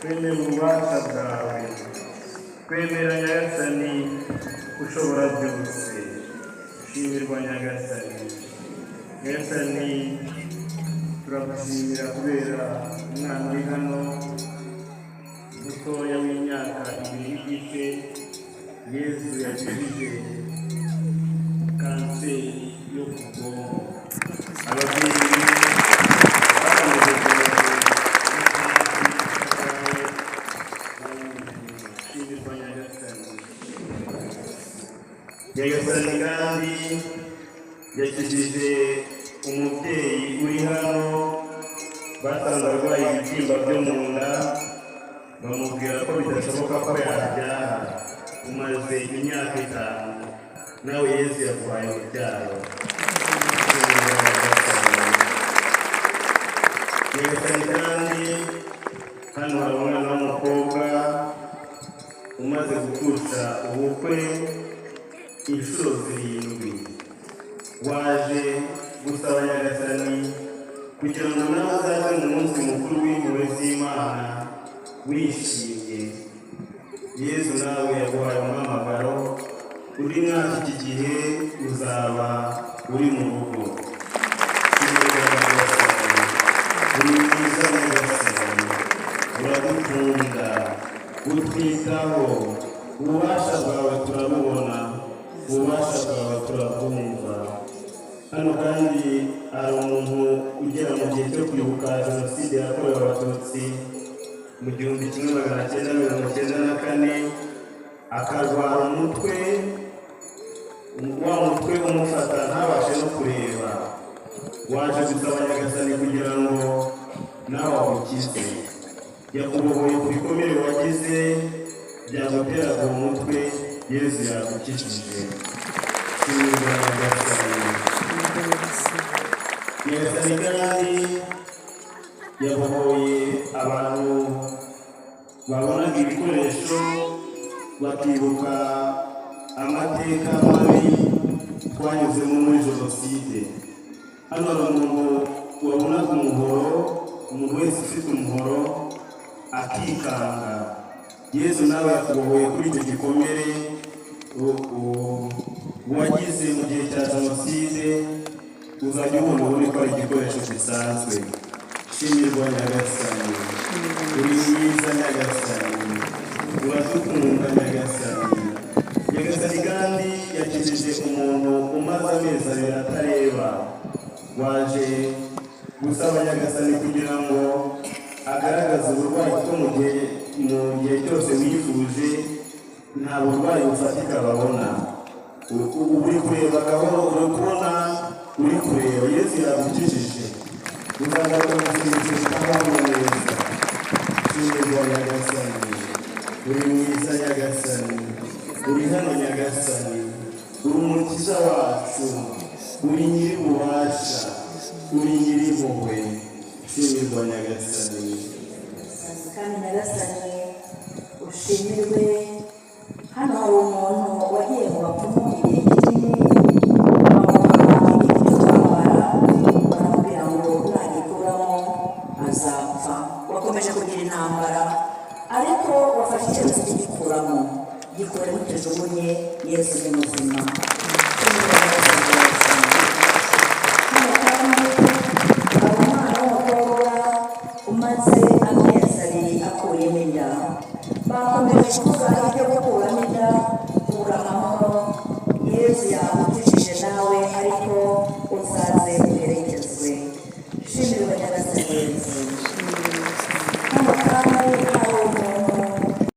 Twemera ububasha bwawe, twemera Nyagasani ushobora byose. Shimirwa Nyagasani. Nyagasani, turagushimira kubera umwana uri hano mutoya w'imyaka 2 n'igice Yezu yakijije kanseri yo ku bwonko. Ababyeyi bakomeje shimirwa Nyagasani. Nyagasani kandi yakijije umubyeyi uri hano basanze arwaye ibibyimba byo mu nda, bamubwira ko bidashoboka ko yabyara. Umaze imyaka 5, nawe Yezu yaguhaye urubyaro. Nyagasani kandi hano hari umwana w'umukobwa umaze gupfusha ubukwe inshuro zirindwi, waje gusaba Nyagasani kugira ngo nawe uzaze mu munsi mukuru w'impuhwe z'Imana wishimye. Yezu nawe yaguhaye umuhamagaro, uri mwaka iki gihe uzaba uri mu rugo. Uri mwiza Nyagasani, uradukunda, utwitaho. Ububasha bwawe turabubona, ububasha bwawe turabwumva. Hano kandi hari umuntu ugera mu gihe cyo kwibuka Jenoside yakorewe Abatutsi mu 1994, akarwara umutwe, wa mutwe umufata ntabashe no kureba. Waje gusaba Nyagasani kugira ngo nawe agukize. Yakubohoye ku bikomere wagize byaguteraga umutwe. Yezu yagukijije. Shimirwa Nyagasani. Nyagasani kandi yabohoye abantu babonaga ibikoresho bakibuka amateka mabi twanyuzemo muri Jenoside. Hano hari umuntu wabonaga umuhoro, umuntu wese ufite umuhoro akikanga. Yezu nawe yakubohoye kuri icyo gikomere wagize mu gihe cya Jenoside. Uzajya ubona ubone ko ari igikoresho gisanzwe. Shimirwa Nyagasani. Uri mwiza Nyagasani, uradukunda Nyagasani. Nyagasani kandi yakijije umuntu umaze amezi 2 atareba, waje gusaba Nyagasani kugira ngo agaragaze uburwayi, kuko mu gihe cyose wifuje nta burwayi bufatika babona. Ubu uri kureba gahoro, uri kubona, uri kureba. Yesu yagukijije, uzagaruka mu isengesho utabaho neza. Shimirwa Nyagasani. Uri mwiza Nyagasani, uri hano Nyagasani, uri umukiza wacu, uri nyiri ububasha, uri nyiri impuhwe. Shimirwa Nyagasani. Kandi Nyagasani ushimirwe. Hano hari umuntu wagiye mu bapfumu igihe kinini, bamuha igiti cyo kwambara, baramubwira ngo nagikuramo azapfa. Wakomeje kugira intambara, ariko wafashe icyemezo cyo gikuramo. Gikuremo, tujugunye. Yesu ni muzima. Hano kandi hari umwana w'umukobwa umaze amezi 2 akuyemo inda. Bakomeje kuvuga ibyo gukuramo inda.